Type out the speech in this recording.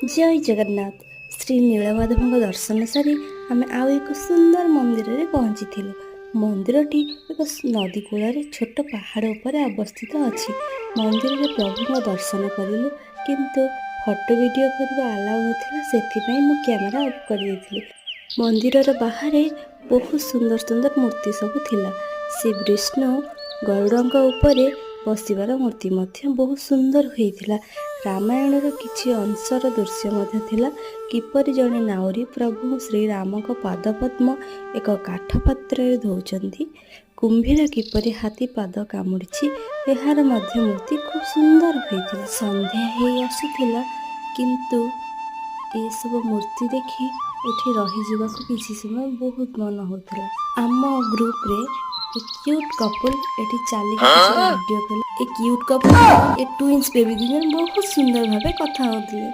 ଜୟ ଜଗନ୍ନାଥ। ଶ୍ରୀ ନୀଳମାଧବଙ୍କ ଦର୍ଶନ ସାରି ଆମେ ଆଉ ଏକ ସୁନ୍ଦର ମନ୍ଦିରରେ ପହଞ୍ଚିଥିଲୁ। ମନ୍ଦିରଟି ଏକ ନଦୀ କୂଳରେ ଛୋଟ ପାହାଡ଼ ଉପରେ ଅବସ୍ଥିତ ଅଛି। ମନ୍ଦିରରେ ପ୍ରଭୁଙ୍କ ଦର୍ଶନ କରିଲୁ, କିନ୍ତୁ ଫଟୋ ଭିଡ଼ିଓ କରିବା ଆଲାଉ ନଥିଲା, ସେଥିପାଇଁ ମୁଁ କ୍ୟାମେରା ଅଫ୍ କରିଦେଇଥିଲି। ମନ୍ଦିରର ବାହାରେ ବହୁତ ସୁନ୍ଦର ସୁନ୍ଦର ମୂର୍ତ୍ତି ସବୁ ଥିଲା। ଶ୍ରୀ ବିଷ୍ଣୁ ଗରୁଡ଼ଙ୍କ ଉପରେ ବସିବାର ମୂର୍ତ୍ତି ମଧ୍ୟ ବହୁତ ସୁନ୍ଦର ହୋଇଥିଲା। ରାମାୟଣର କିଛି ଅଂଶର ଦୃଶ୍ୟ ମଧ୍ୟ ଥିଲା, କିପରି ଜଣେ ନାଉରୀ ପ୍ରଭୁ ଶ୍ରୀରାମଙ୍କ ପାଦପଦ୍ମ ଏକ କାଠ ପାତ୍ରରେ ଧୋଉଛନ୍ତି, କୁମ୍ଭୀର କିପରି ହାତୀ ପାଦ କାମୁଡ଼ିଛି, ଏହାର ମଧ୍ୟ ମୂର୍ତ୍ତି ଖୁବ୍ ସୁନ୍ଦର ହୋଇଥିଲା। ସନ୍ଧ୍ୟା ହେଇ ଆସୁଥିଲା, କିନ୍ତୁ ଏସବୁ ମୂର୍ତ୍ତି ଦେଖି ଏଠି ରହିଯିବାକୁ କିଛି ସମୟ ବହୁତ ମନ ହେଉଥିଲା। ଆମ ଗ୍ରୁପରେ ଏ କ୍ୟୁଟ୍ କପଲ୍ ଏଠି ଚାଲିକି କିଛି ଭିଡ଼ିଓ କଲେ। ଏ କ୍ୟୁଟ୍ କପଲ୍, ଏ ଟୁଇନ୍ସ ବେବି 2 ଜଣ ବହୁତ ସୁନ୍ଦର ଭାବେ କଥା ହେଉଥିଲେ।